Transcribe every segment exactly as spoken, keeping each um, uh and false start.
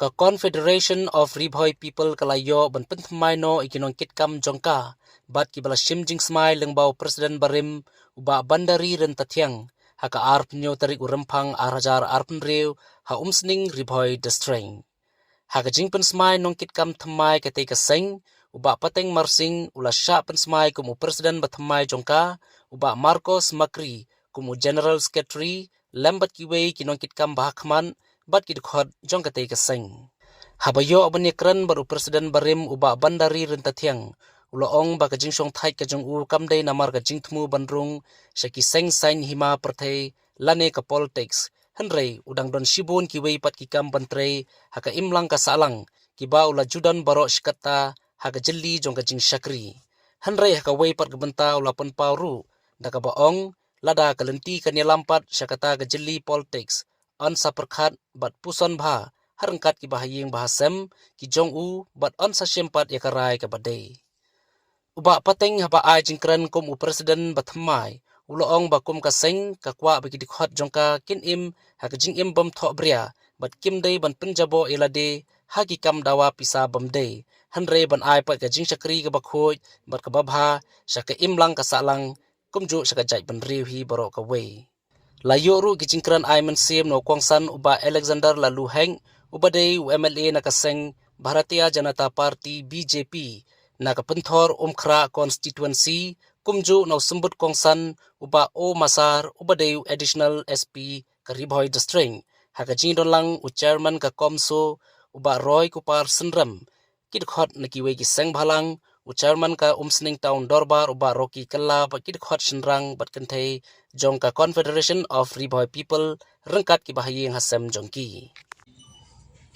Ka Confederation of Ri Bhoi People ka la ïoh ban pynthymmai noh ïa ki nongkitkam jong ka bad kiba la shim jingsmai lyngba u President barim u Bah Bandari Ryntathiang ha ka arphew tarik u Rymphang ar hajar arphew ha Umsning, Ri Bhoi District. Ha ka jingpynsmai nongkitkam thymmai katei ka seng, u Bah Pateng Marsing u la shah pynsmai kum u President ba thymmai jong ka, u Bah Marcos Makri kum u General Secretary, lem bad kiwei ki nongkitkam ba ha khmat bad ki dkhot jong katei ka seng. Haba ïoh ban ïakren bad u President barim u Bah Bandari Ryntathiang, u la ong ba ka jingshongthait ka jong u kam dei namar ka jingthmu ban rung sha ki seng saiñ hima pyrthei lane ka politics, hynrei u dang don shibun kiwei pat ki kam ban trei ha ka imlang ka sahlang kiba u la ju don baroh shi katta ha ka jylli jong ka jingshakri. Hynrei ha kawei pat ka bynta u la pynpaw ruh da kaba ong, lada ka lynti kan ïalam pat sha kata ka jylli politics, yn sa pyrkhat bad puson bha ha ryngkat kiba ha ïing ba ha sem ki jong u bad yn sa shim pat ïa ka rai kaba dei. U Bah Pateng haba ai jingkren kum u President ba thymmai, u la ong ba kum ka seng ka kwah ba ki dkhot jong ka kin im ha ka jingim bym thoh bria bad kim dei ban pynjaboh ïa lade ha ki kam dawa pisa bym dei, hynrei ban ai pat ka jingshakri kaba khuid bad kaba bha sha ka imlang ka sahlang, kumjuh sha ka jaitbynriew hi baroh kawei. La ïoh ruh ki jingkren ai mynsiem na u kongsan u Bah Alexander Laloo Hek, uba dei u M L A na ka seng Bharatiya Janata Party, B J P, na ka Pynthorumkhrah constituency, kumjuh na u symbud kongsan u Bah O Masar, uba dei u Additional S P ka Ri Bhoi District. Ha ka jingdon lang u Chairman ka CoMSO u Bah Roy Kupar Synrem, ki dkhot na kiwei ki seng bhalang, u Chairman ka Umsning Town Dorbar u Bah Rocky Kylla bad ki dkhot shynrang bad kynthei jong ka Confederation of Ri Bhoi People ryngkat kiba ha ïing ha sem jong ki.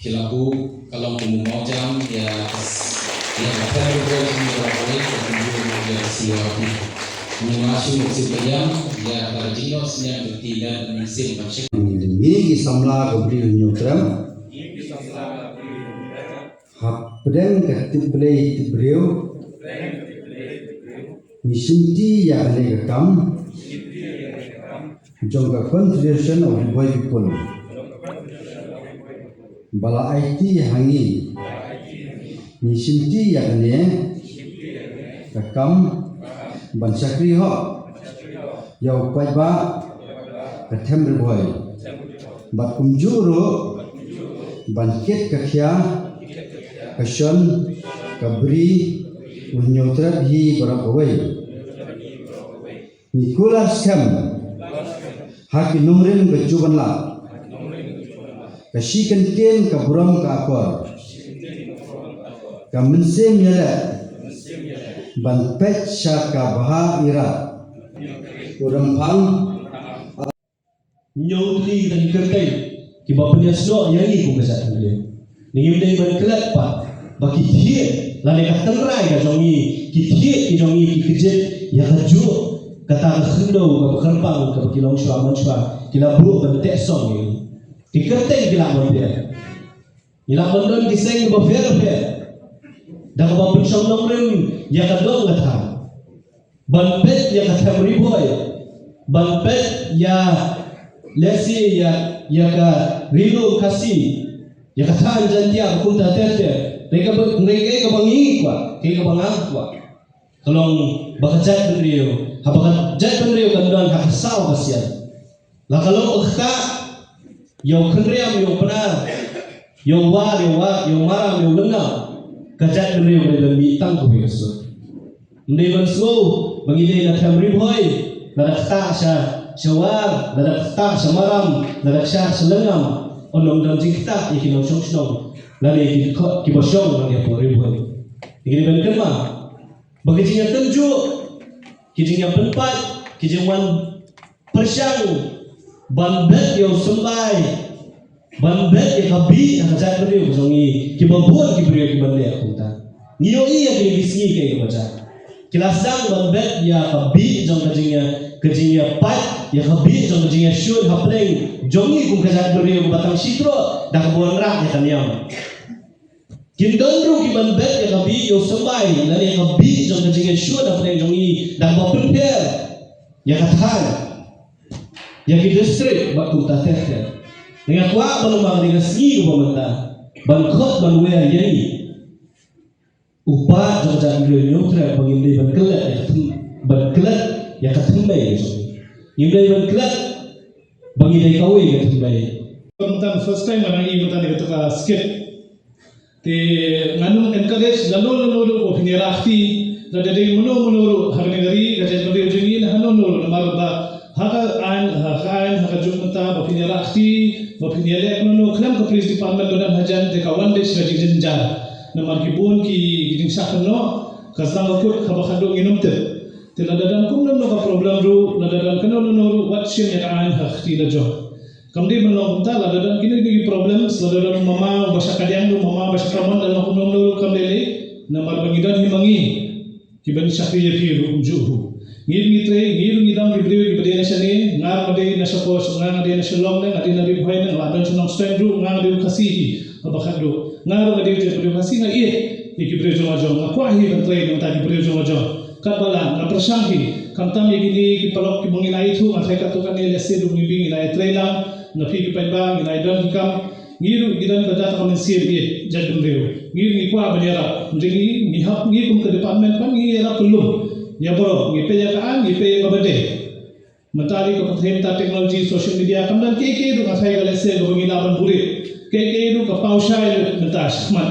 Ki la buh ka long kum u mawjam ïa ka s-, ïa ka family program ïa ka family ka kum ïa ka C R P. Ngi ma shu mut shu pynïam ïa ka jingïoh sniang ka ti lem mynsiem ban shim. Ngi ki samla ka Bri u Hynñiewtrep. Hapdeng ka tip Blei tip briew, ngi shimti ïa kane ka kam jong ka Confederation of Ri Bhoi People ba la aiti ha ngi. Ngi shimti ïa kane ka kam ban shakri hok ïa u paidbah ka them Ri Bhoi bad kumjuh ruh ban kit ka khia ka shon ka Bri u Hynñiewtrep hi baroh kawei. Ngi kular skhem ha ki nongrim ka Jubanlad, ka shi kyntien ka burom ka akor, ka mynsiem ïaleh ban peit sha ka bha ïarap u Rymphang. Ñiewtrep, kita ki kyrteng kiba pynïasnoh ïa ngi kum ka jaitbynriew. Ngi ngim dei ban klet pat ba ki thied lane ka tynrai ka jong ngi, ki thied ki jong ngi ki kjit ïa kajuh kata ka khyndew kaba kyrpang kaba ki longshuwa manshuwa ki la buh ban teh song ïa ngi. Ki kyrteng ki lah ban pher. Ngi lah ban don ki seng kiba pher pher da kaba pynshong nongrim ïa ka dong ka thaiñ. Ban peit ïa ka them Ri Bhoi, ban peit ïa, let's say, ïa, ïa ka Ri Lum Khasi, ïa ka thaiñ Jaintia kumta ter ter. Kaei kaba, kaei kaba ngi kwah, kaei kaba nga kwah, ka long ba ka jaitbynriew, haba ka jaitbynriew kan don ha ka saw ka sian. La ka long ba ka ktah, ïa u khynriam, ïa u pnar, ïa u war, ïa u war, ïa u maram, ïa u lyngngam, ka jaitbynriew ka dei ban mih tang kawei ka sur. Ym dei ban sngew ba ngi dei na them Ri Bhoi, lada ktah sha, sha war, lada ktah sha maram, lada ktah sha lyngngam, yn ym don jingktah ïa ki nongshong shnong lane ki dkhot kiba shong lane hapoh Ri Bhoi. Ngi dei ban kynmaw ba ki jingïatynjuh, ki jingïapynpait, ki jingwan pyrshang ban bet ïa u symbai, ban bet ïa ka bih ha ka jaitbynriew ka jong ngi, kiba bun ki briew kiban leh kumta. Ngi ïohi ïa kine ki sngi kaei kaba jia. Ki la sdang ban bet ïa ka bih jong ka jingïa, ka jingïapait, ïa ka bih jong ka jingïashun hapdeng jong ngi kum ka jaitbynriew kaba tang shi troh da kaba wanrah ïa ka niam. Kin don ruh kiban bet ïa ka bih ïa u symbai lane ïa ka bih jong ka jingïashun hapdeng jong ngi da kaba pynpher ïa ka thaiñ, ïa ki district bad kumta ter ter. Nga kwah ban ong ba ka dei ka sngi kaba mynta Ban khot ban wer ïa ngi. U paid jong ka jaitbynriew Hynñiewtrep ba ngim dei ban klet ïa ka thym, ban klet ïa ka thymmei jong ngi. Ngim dei ban klet ba ngi dei kawei ka thymmei. Mynta first time nga ïohi mynta ïa kata ka skit. Te ngan ym encourage lano lano ruh ba phin ïarap kti, lada dei mano mano ruh ha kane ka ri ka jaitbynriew jong ngi, na hano hano ruh, namar ba ha ka aiñ, ha ka aiñ, ha ka juk mynta ba phin ïarap kti, ba phin ïaleh kumno khlem ka police department ba don hajan, te ka wan beit sha ka jingjynjar. Namar ki bun ki, ki jingshah kynnoh, ka sdang ka kut kaba khatduh ngin ym tip. Te lada don kumno kumno ka problem ruh, lada don kano kano ruh, wat shim ïa ka aiñ ha ka kti la jong. Kam dei ban long kumta, lada don kino kino ki problems, lada don mama ba shah kadiang ruh, mama ba shah kamon, lada long kumno kumno ruh kam lei lei. Namar ba ngi don hi ma ngi kiban shakri ïa phi ruh kumjuh. Ngi ruh ngi trei, ngi ruh ngi dang ki briew kiba dei na shane, nga ruh nga dei na shapoh, nga nga dei na Shillong ne, nga dei na Ri Bhoi ne, nga la don sha Nongstoiñ ruh, nga nga dei u Khasi hi haba khatduh. Nga ruh nga dei u jaitbynriew Khasi, nga ïeit ïa ki briew jong la jong, nga kwah hi ban trei na bynta ki briew jong la jong. Katba lah nga pyrshang hi, khamtam ïa kine ki paralok kiba ngi la ïathuh, nga tharai katto katne lehse du ngi ngi la ïatrei lang, na phi ki paidbah ngi la ïadon ki kam. Ngi ruh ngi don ka data ka mynsiem ïeit jaitbynriew. Ngi ruh ngi kwah ban ïarap. Hynrei ngi, ngi hap, ngi kum ka department pat ngi ïarap kyllum ïa baroh, ngi peit ïa ka aiñ, ngi peit ïa kaba dei. Mynta dei ka pyrthei mynta technology, social media, kam don kiei kiei ruh, nga tharai ka lehse kaba ngi lah ban buhrieh. Kiei kiei ruh ka paw shai lut mynta shakhmat.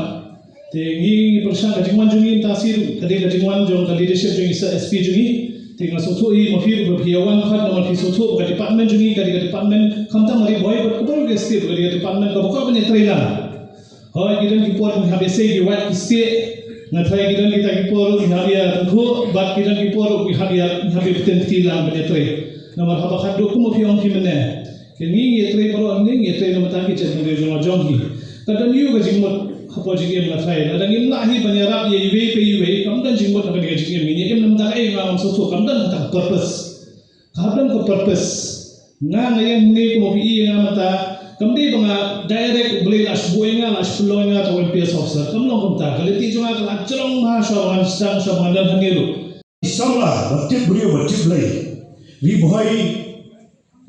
Te ngi, ngi pyrshang, ka jingwan jong ngi mynta shi ruh ka dei ka jingwan jong ka leadership jong i Sir S P jong ngi. Te nga sngewthuh hi ma phi ruh ba phi ïa wan khot, namar phi sngewthuh ba ka department jong ngi ka dei ka department, khamtam ha Ri Bhoi bad ka baroh ka state ka dei ka department kaba kwah ban ïatrei lang. Hooid, ki don ki por ngi hap ïa sei, ki wad ki stieh. Nga tharai ki don kita ki por ngi hap ïa tyngkhuh, bad ki don ki por ngi hap ïa, ngi hap ïa bteng kti lang ban ïatrei. Namar haba khatduh kum ma phi ong phi mynne, ki ngi, ngi ïatrei baroh, ngi, ngi ïatrei na bynta ki jaitbynriew jong la jong hi. Ka don ïa ka jingmut hapoh jingim, nga tharai lada ngim lah hi ban ïarap ïa iwei pa iwei, kam don jingmut ha kane ka jingim. Ngin ïa im na bynta kaei, nga ngam sngewthuh, kam don kata ka purpose. Ka hap don ka purpose. Nga, nga ïeng hangne kum ma phi ïa nga mynta, kam dei ba nga direct U Blei la shu buh ïa nga, la shu pynlong ïa nga tang M P S officer. Kam long kumta. Ka lynti jong nga ka la jrong bha shuwa ba ngan sdang, shuwa ba ngan don hangne ruh. Samla ba tip briew ba tip Blei. Ri Bhoi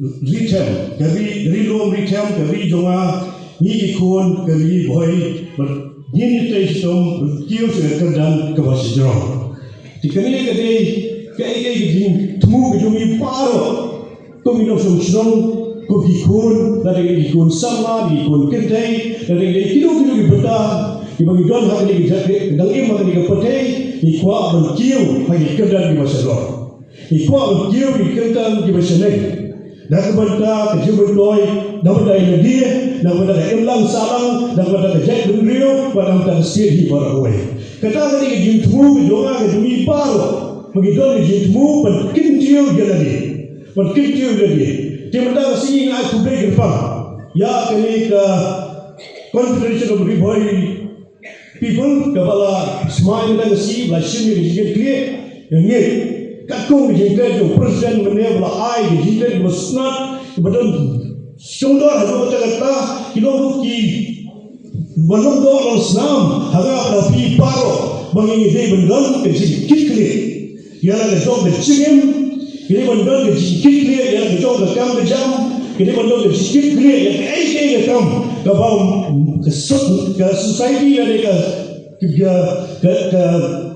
Ri Them, ka ri, ri lum Ri Them, ka ri jong nga, ngi ki khun ka Ri Bhoi, bad ngin ïa trei shitom, kiew sha ka kyrdan kaba shajrong. Te kane ka dei kaei kaei ka jingthmu ka jong ngi baroh. Kum ki nongshong shnong, kum ki khun, lada ki khun samla, ki khun kynthei, lada ki kino kino ki bynta kiba ngi don ha kane ka jait, dang im ha kane ka pyrthei, ngi kwah ban kiew ha ki kyrdan kiba shajrong. Ngi kwah ban kiew ïa ki kyrdan kiba shaneng. Na ka bynta ka jingmyntoi, na ka bynta ïa lade, na ka bynta ka imlang sahlang, na ka bynta ka jaitbynriew, bad na ka bynta ka state hi baroh kawei. Kata ka dei ka jingthmu ka jong nga, ka jong ngi baroh. Ba ngi don ka jingthmu ban kyntiew ïa lade. Ban kyntiew ïa lade. Te mynta ka sngi nga ai khublei kyrpang ïa kane ka Confederation of Ri Bhoi People kaba la smai mynta ka sngi, ba la shim ïa ka jingkitkhlieh. Nga ngeit katkum ka jingklet jong u President mynne ba la ai ka jingklet kaba sngewtynnat, kaba don shongdor ha kata kata, ki long ruh kiba long doh long snam ha nga bad ha phi baroh, ba ngi dei ban don ka jingkitkhlieh ïa la ka jong ka jingim, ngi dei ban don ka jingkitkhlieh ïa la ka jong ka kam ka jam, ngi dei ban don ka jingkitkhlieh ïa kaei kaei ka kam kaba ka so-, ka society lane ka, ka, ka, ka,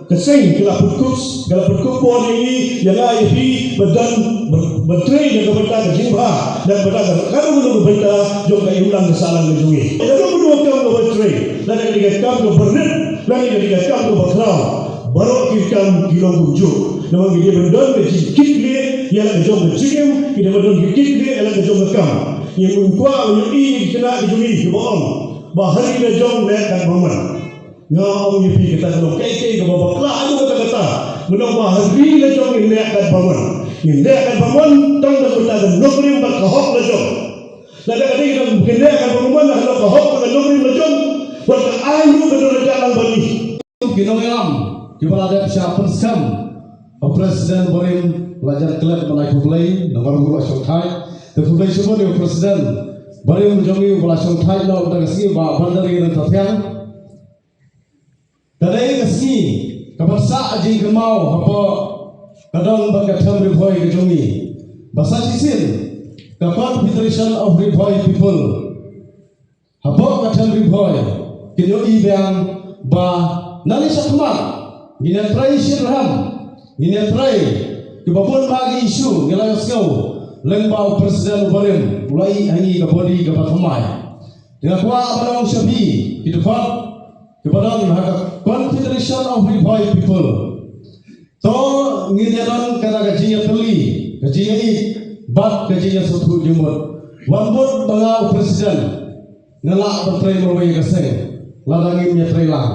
ka seng ka la pynkup, ka la pynkup bor ïa ngi, ïa nga ïa phi, ban don, ban, ban trei na ka bynta ka jingbha, na ka bynta ka, kano kano ka bynta jong ka imlang ka sahlang ka jong ngi. Ïa kano kano ka kam kaba trei, lane ka dei ka kam kaba rit, lane ka dei ka kam kaba khraw. Baroh ki kam ki long kumjuh. Namar ngi dei ban don ka jingkitkhlieh ïa la ka jong ka jingim, ngi dei ban don ka jingkitkhlieh ïa la ka jong ka kam. Ngim kwah ban ïohi ïa ki khynnah ki jong ngi kiba ong ba ha ri la jong neh katba mon. Nga ong ïa phi, kata ka long kaei kaei kaba bakla haduh katta katta. Ban ong ba ha ri la jong ngin neh katba mon. Ngin neh katba mon tang na ka bynta ka nongrim bad ka hok la jong. Lada ka dei ka nongrim katba mon, la ka hok bad ka nongrim la jong, wat ka aiñ ruh ka don la jia lang bad ngi. Ki nongïalam kiba la dep shah pynskhem, u President barim la jan klet ban ai khublei, namar u la shongthait. Te khublei shibun ïa u President barim jong ngi uba la shongthait noh mynta ka sngi, Bah Bandarkyrteng Tathiang. Ka dei ka sngi kaba sah jingkynmaw hapoh ka dong bad ka them Ri Bhoi ka jong ngi. Ba sa shisien ka Confederation of Ri Bhoi People hapoh ka them Ri Bhoi Ngi ïohi biang ba nangne shakhmat ngin ïatrei shitrhem, ngin ïatrei kiba bun bah ki issue, ngi la ïohsngew lyngba u President uba rim u la ïeh ha ngi ka body kaba thymmai. Te nga kwah ban ong sha phi ki dkhot kiba don ha ka Confederation of Ri Bhoi People, to ngin ïa don kata ka jingïatylli, ka jingïaieit bad ka jingïasngewthuh jingmut. Wat mut ba nga u President nga lah ban trei marwei ïa ka seng lada ngim ïatrei lang.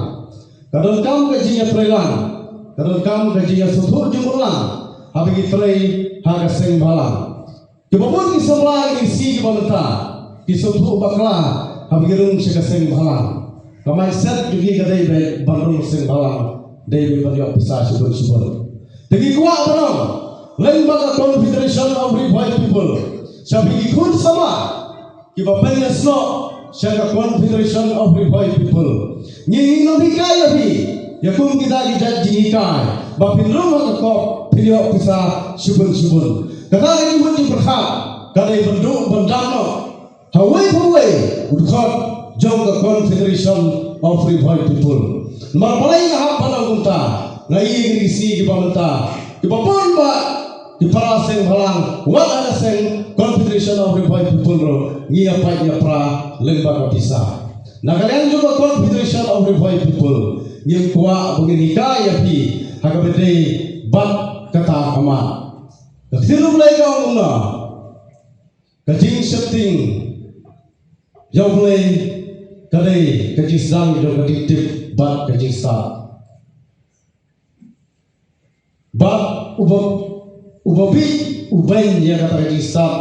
Ka donkam ka jingïatrei lang, ka donkam ka jingïasngewthuh jingmut lang haba ngi trei ha ka seng bhalang. Kiba bun ki samla ngi sngew kiba mynta ki sngewthuh bakla haba ngi rung sha ka seng bhalang. Ka mindset jong ki ka dei ban rung seng bhalang, dei ban ïoh pisa shibun shibun. Te ngi kwah ban ong lyngba ka Confederation of Ri Bhoi People sha phi ki khun samla kiba pynïasnoh sha ka Confederation of Ri Bhoi People, ngi ngi nang hikai ïa phi ïa kum kita ki jait jinghikai ba phin rung ha ka kop phin ïoh pisa shibun shibun. Kata ka jingmut jingpyrkhat ka dei ban duh ban dam noh ha uwei pa uwei u dkhot jong ka Confederation of Ri Bhoi People. Namar balei nga hap ban ong kumta? Nga ïohi ngi sngew kiba mynta kiba bun bah ki para seng bhalang wat ha ka seng Confederation of Ri Bhoi People ruh ngi ïa pait ïa pra lyngba ka pisa. Na ka liang jong ka Confederation of Ri Bhoi People ngim kwah ba ngin hikai ïa phi ha kaba dei bad kata ka mat. Ka ktien U Blei ka ong kumno? Ka jingsheptieng ïa U Blei ka dei ka jingsdang jong ka jingtip bad ka jingstad. Bad uba, uba bit u beiñ ïa kata ka jingstad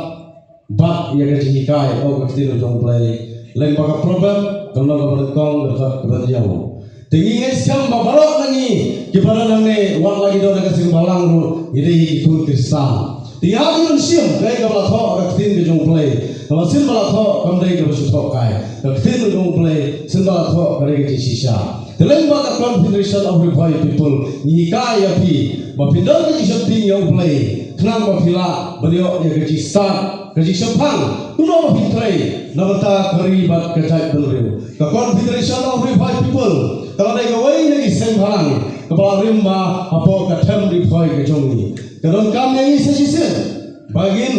bad ïa ka jinghikai, ong ka ktien jong U Blei lyngba ka Proverb ka lynnong kaba nyngkong ka dkhot kaba hynñiew. Te ngi ngeit skhem ba baroh na ngi kiba don hangne wat la ngi don ha ka seng bhalang ruh ngi dei ki khun Khristan. Te ngi hap ban shim kaei kaba la thoh ha ka ktien ka jong U Blei. Kaba shisien ba la thoh kam dei kaba shu thoh kai. Ka ktien ka jong U Blei shisien ba la thoh ka dei ka jingshisha. Te lyngba ka Confederation of Ri Bhoi People ngi hikai ïa phi ba phin don ka jingsheptieng ïa U Blei khnang ba phi lah ban ïoh ïa ka jingstad, ka jingshemphang kumno ba phin trei na bynta ka ri bad ka jaitbynriew. Ka Confederation of Ri Bhoi People ka la dei kawei na ki seng bhalang kaba la rim bha hapoh ka them Ri Bhoi ka jong ngi. Ka donkam ïa ngi sa shisien ba ngin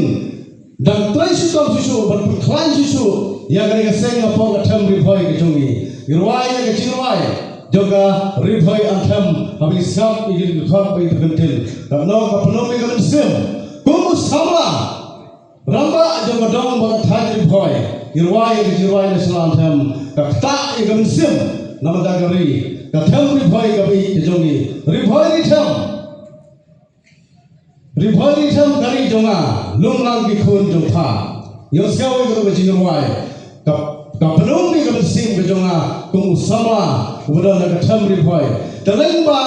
dang trei shuh kam shuh shuh ban pynkhlaiñ shuh shuh ïa kane ka seng hapoh ka them Ri Bhoi ka jong ngi. Ngi rwai ïa ka jingrwai jong ka Ri Bhoi Anthem haba ngi sngap ïa ki dkhot ba ngi pynkyntiew. Katno ka pynlong ïa ka mynsiem kum u samla rangbah jong ka dong bad ka thaiñ Ri Bhoi. Ngi rwai ïa ka jingrwai National Anthem ka ktah ïa ka mynsiem na bynta ka ri, ka them Ri Bhoi kaba ïeit ka jong ngi. Ri Bhoi ri them, Ri Bhoi ri them ka ri jong nga, lum lang ki khun jong pha. Ngi ïohsngew ïa kata ka jingrwai ka, ka pynlong ïa ka mynsiem ka jong nga kum u samla uba don ha ka them Ri Bhoi. Te lyngba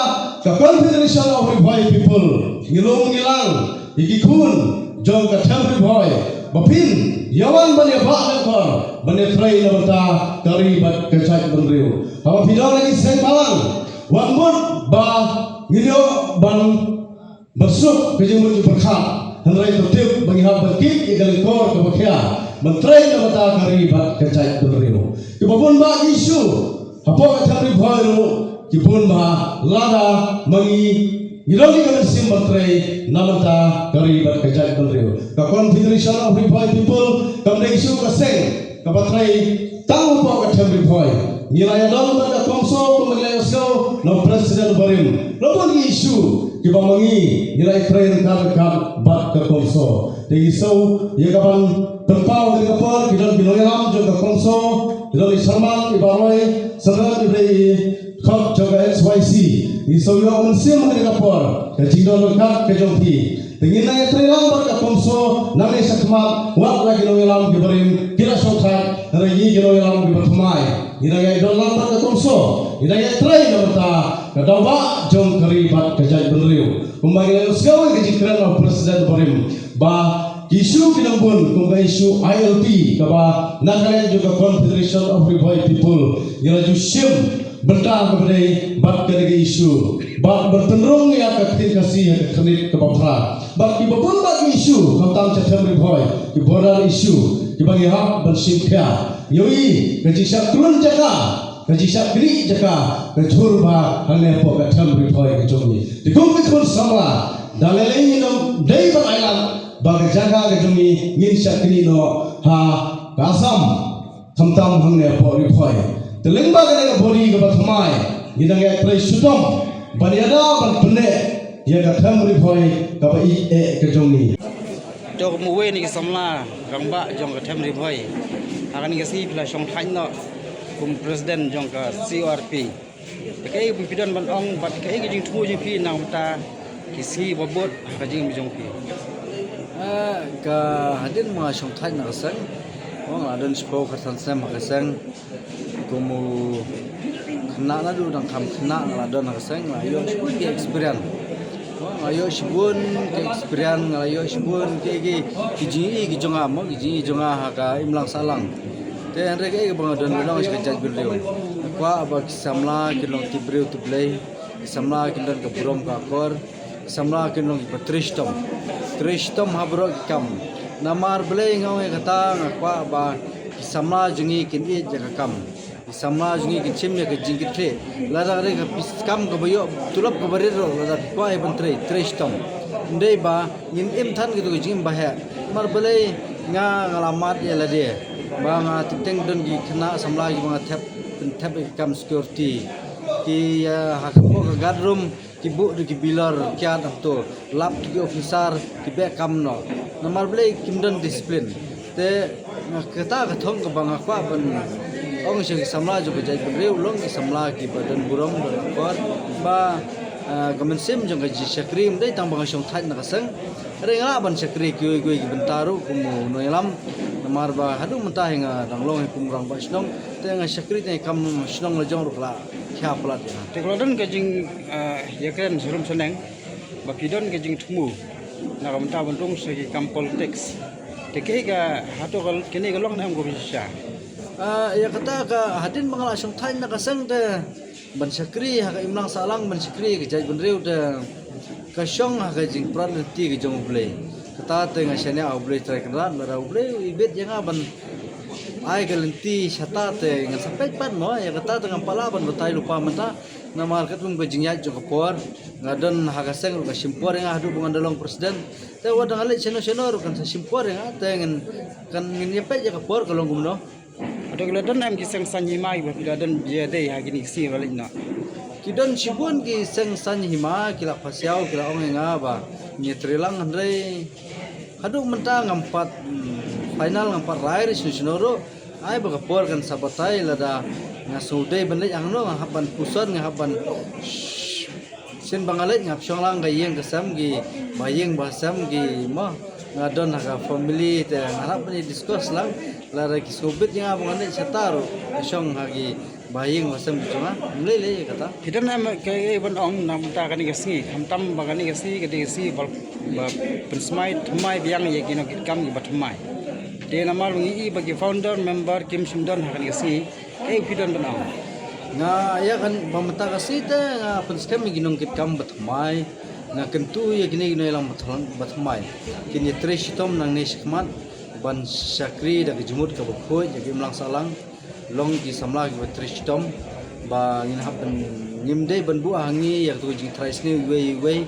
ka Confederation of Ri Bhoi People ngi lum ngi lang ïa ki khun jong ka them Ri Bhoi ba phin ïa wan ban ïa bah lehkor ban ïa trei na bynta ka ri bad ka jaitbynriew. Haba phi don ha ki seng bhalang, wat mut ba ngin ïoh ban ban suk ka jingmut jingpyrkhat, hynrei to tip ba ngi hap ban kit ïa ka lyngkor kaba khia ban trei na bynta ka ri bad ka jaitbynriew. Kiba bun bah ki issue hapoh ka them Ri Bhoi ruh ki bun bah lada ma ngi ngi don ïa ka mynsiem ban trei na bynta ka ri bad ka jaitbynriew. Ka Confederation of Ri Bhoi People kam dei shuh ka seng kaba trei tang hapoh ka them Ri Bhoi. Ngi la ïadon bad ka CoMSO kumba ngi la ïohsngew na u President barim. La bun ki issue kiba ma ngi ngi la ïatrei ryngkat ryngkat bad ka CoMSO. Te ngi sngew ïa ka ban pynpaw ha kane ka por, ki don ki nongïalam jong ka CoMSO, ki don i Sharman, i Bah Roy Sharman, i dei i khot jong ka X Y C. Ngi sngew ïoh mynsiem ha kane ka por ka jingdon ryngkat ka jong phi. Te ngin nang ïatrei lang bad ka CoMSO nangne shakhmat, wat la ki nongïalam kiba rim ki la shongthait, hynrei ngi ki nongïalam kiba thymmai ngi nang ïadon lang bad ka CoMSO, ngi nang ïatrei na bynta ka daw bah jong ka ri bad ka jaitbynriew. Kumba ngi la ïohsngew ïa ka jingkren na u President barim ba ki issue ki dang bun kum ka issue I L P kaba na ka liang jong ka Confederation of Ri Bhoi People ngi la ju shim bynta kaba dei bad kane ka issue bad ban pynrung ïa ka ktien Khasi ha ka khyrnit kaba phra. Bad kiba bun bah ki issue khamtam sha them Ri Bhoi, ki border issue kiba ngi hap ban shim khia. Ïohi ka jingshah khlun jaka Ka jingshah knieh jaka ka jhur bha hangne hapoh ka Them Ri Bhoi ka jong ngi. Te kum ki khun samla, da lei lei ngi ym dei ban ailad ba ka jaka ka jong ngi ngin shah knieh noh ha ka Assam, khamtam hangne hapoh Ri Bhoi. Te lyngba kane ka body kaba thymmai, ngi dang ïatrei shitom ban ïada ban pynneh ïa ka Them Ri Bhoi kaba ïeit eh ka jong ngi. To, kum uwei na ki samla rangbah jong ka Them Ri Bhoi, ha kane ka sngi phi la shongthait noh kum president jong ka C O R P. Te kaei ba phi don ban ong bad kaei ka jingthmu jong phi na ka bynta ki sngi ba bud ha ka jingim jong phi? Ah, ka hadien ba nga shongthait na ka seng, nga la don shiphew khatsan snem ha ka seng. Kum u khynnah naduh dang kham khynnah nga la don ha ka seng, nga la ïoh shibun ki experience. Nga la ïoh shibun ki experience, nga la ïoh shibun ki, ki, ki jingïohi ki jong nga mo, ki jingïohi jong nga ha ka imlang sahlang. Te hynrei kaei kaba nga don ban ong sha ka jaitbynriew, nga kwah ba ki samla kin long tip briew tip Blei, ki samla kin don ka burom ka akor, ki samla kin long kiba trei shitom, trei shitom ha baroh ki kam. Namar balei nga ong ïa kata? Nga kwah ba ki samla jong ngi kin ïeit ïa ka kam, ki samla jong ngi kin shim ïa ka jingkitkhlieh. Lada ka dei ka pis-, kam kaba ïoh tulop kaba rit ruh, lada phi kwah ïa ban trei, trei shitom. Ym dei ba ngin im than kito ki jingim ba heh. Namar balei? Nga, nga la mad ïa lade ba nga teng teng don ki khynnah samla kiba nga thep, pynthep ïa ki kam security. Ki, eh, ha ka, ka guard room ki buh da ki bilor kiad hangto, lap da ki officer, ki beh kam noh. Namar balei? Kim don discipline. Te nga, kata ka thong kaba nga kwah ban ong sha ki samla jong ka jaitbynriew, long ki samla kiba don burom, don akor, ba, ah, ka mynsiem jong ka jingshakri ym dei tang ba nga shongthait na ka seng. Hynrei nga lah ban shakri kiwei kiwei ki bynta ruh kum u nongïalam. Namar ba haduh mynta hi nga dang long hi kum u rangbah shnong, te nga shakri tang ïa ka kam shnong lajong ruh ka la khia palat ïa nga. Te ka la don ka jing, ah, ïakren sharum shaneng ba phi don ka jingthmu na ka bynta ban rung sha ki kam politics. Te kaei ka, hato ka, kane ka long ne em kaba shisha? Ah, ïa kata, ka hadien ba nga la shongthait na ka seng te ban shakri ha ka imlang sahlang, ban shakri ha ka jaitbynriew te ka shong ha ka jingprat lynti ka jong U Blei. Kata te nga shaniah ha U Blei Trai Kynrad, lada U Blei u ibit ïa nga ban ai ka lynti shata te ngan sa peit pat mo. Ïa kata te ngam pat lah ban batai lypa mynta. Namar katkum ka jingïaid jong ka por, nga don ha ka seng ruh ka shim por ïa nga haduh ba ngan da long president. Te wat da nga leit shano shano ruh kan sa shim por ïa nga, te ngin, kan ngin ïa peit ïa ka por ka long kumno. Hato ki la don em ki seng saiñ hima kiba phi la don ïadei ha kine ki sngi ba la leit noh? Ki don shibun ki seng saiñ hima, ki la pasiaw, ki la ong ïa nga ba ngi trei lang, hynrei haduh mynta ngam pat, mm, final, ngam pat rai re shano shano ruh. Ai ba ka por kan sa batai, lada nga sngewdei ban leit hangno, nga hap ban puson, nga hap ban, shen ba nga leit nga hap shong lang ka ïing ka sem, ki ba ïing ba sem ki mo. Nga don ha ka family te nga hap ban discuss lang. Lada ki sngewbit ïa nga ba ngan leit shata ruh, nga shong ha ki ba ïing ba sem ki jong nga. Ym lei lei kata. Phi don em kaei ban ong na ka bynta kane ka sngi, khamtam ba kane ka sngi ka dei ka sngi ba, ba pynsmai thymmai biang ïa ki nongkitkam kiba thymmai. Te namar ba ngi i ba ki founder member kim shym don ha kane ka sngi, kaei phi don ban ong? Nga ïa kan ba mynta ka sngi te nga pynskhem ïa ki nongkitkam ba thymmai. Nga kyntu ïa kine ki nongïalam ba thymmai, ba thymmai kin ïa trei shitom nangne shakhmat ban shakri da ka jingmut kaba khuid ïa ka imlang sahlang. Long ki samla kiba trei shitom ba ngin hap ban, ngim dei ban buh ha ngi ïa kato ka jingtrai sniew iwei iwei.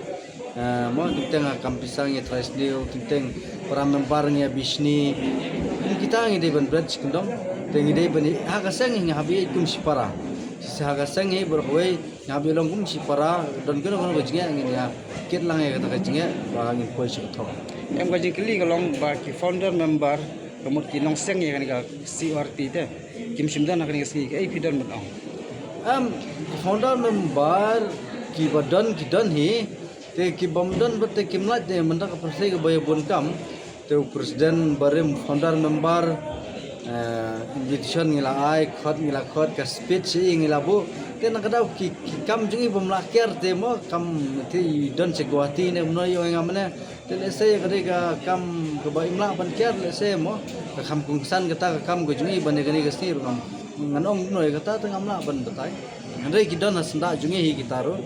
Eh, mo, teng teng ha kam pisa ngi trai sniew, teng teng para member ngi ïa bishni. Kum kita ngi dei ban bret shi kyndong. Te ngi dei ban, ha ka seng ngi hap ïa kum shi para. Shi ha ka seng hi baroh kawei ngi hap ïa long kum shi para, don kano kano ka jingeh ngin ïa kit lang ïa kata ka jingeh ba ngin poi sha ka thong. Em, ka jingkylli ka long ba ki founder member, ka mut ki nongseng ïa kane ka C O R P te, kim shym don ha kane ka sngi, kaei phi don ban ong? Em, ki founder member kiba don ki don hi, te kibym don pat te kim lait te mynta ka pyrthei kaba ïa bun kam. Te u president barim, founder member, eh, invitation ngi la ai, khot ngi la khot, ka speech ngi la buh. Te na ka daw ki, ki kam jong ngi bym lah kiar te mo, kam te don sha Guwahati ne kumno ïoh ïa nga mane. Te lehse ka dei ka kam kaba im lah ban kiar lehse mo. Ka kham kongsan kata ka kam ka jong ngi ban ïa kane ka sngi ruh ngam, ngan ong kumno ïa kata te ngam lah ban batai. Hynrei ki don ha syndah jong ngi hi kita ruh.